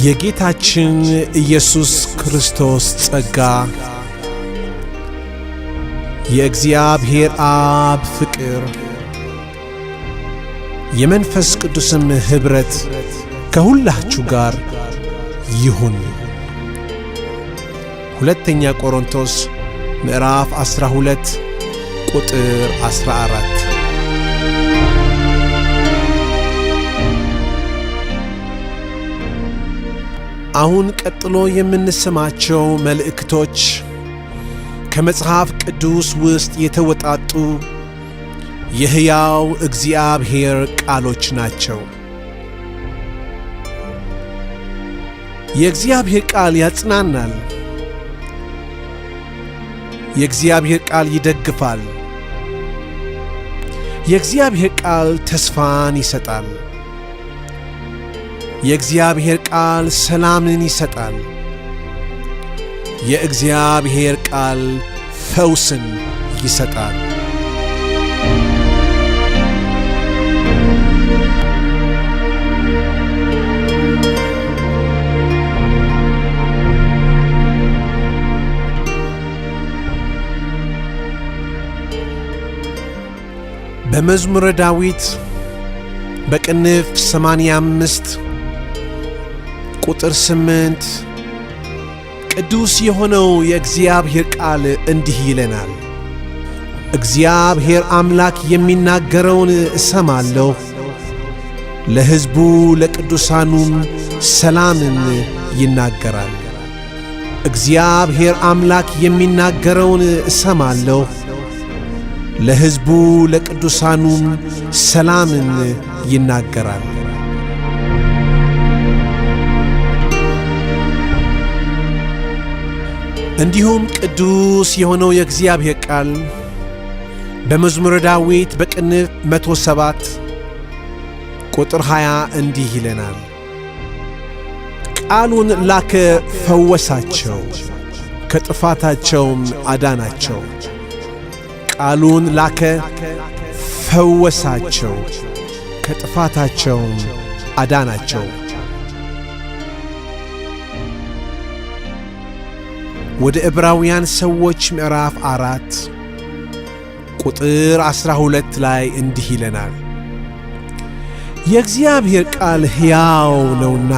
የጌታችን ኢየሱስ ክርስቶስ ጸጋ፣ የእግዚአብሔር አብ ፍቅር፣ የመንፈስ ቅዱስም ኅብረት ከሁላችሁ ጋር ይሁን። ሁለተኛ ቆሮንቶስ ምዕራፍ 12 ቁጥር 14። አሁን ቀጥሎ የምንሰማቸው መልእክቶች ከመጽሐፍ ቅዱስ ውስጥ የተወጣጡ የሕያው እግዚአብሔር ቃሎች ናቸው። የእግዚአብሔር ቃል ያጽናናል። የእግዚአብሔር ቃል ይደግፋል። የእግዚአብሔር ቃል ተስፋን ይሰጣል። የእግዚአብሔር ቃል ሰላምን ይሰጣል። የእግዚአብሔር ቃል ፈውስን ይሰጣል። በመዝሙረ ዳዊት በቅንፍ 85 ቁጥር 8 ቅዱስ የሆነው የእግዚአብሔር ቃል እንዲህ ይለናል፣ እግዚአብሔር አምላክ የሚናገረውን እሰማለሁ፣ ለሕዝቡ ለቅዱሳኑም ሰላምን ይናገራል። እግዚአብሔር አምላክ የሚናገረውን እሰማለሁ፣ ለሕዝቡ ለቅዱሳኑም ሰላምን ይናገራል። እንዲሁም ቅዱስ የሆነው የእግዚአብሔር ቃል በመዝሙረ ዳዊት በቅንፍ 107 ቁጥር 20 እንዲህ ይለናል፣ ቃሉን ላከ ፈወሳቸው፣ ከጥፋታቸውም አዳናቸው። ቃሉን ላከ ፈወሳቸው፣ ከጥፋታቸውም አዳናቸው። ወደ ዕብራውያን ሰዎች ምዕራፍ 4 ቁጥር 12 ላይ እንዲህ ይለናል፣ የእግዚአብሔር ቃል ሕያው ነውና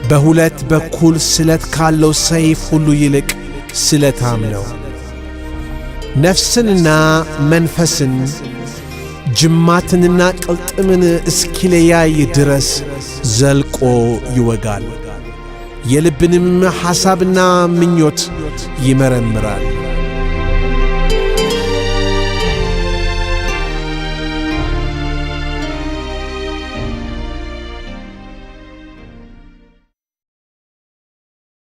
በሁለት በኩል ስለት ካለው ሰይፍ ሁሉ ይልቅ ስለታም ነው፣ ነፍስንና መንፈስን ጅማትንና ቅልጥምን እስኪለያይ ድረስ ዘልቆ ይወጋል፣ የልብንም ሐሳብና ምኞት ይመረምራል።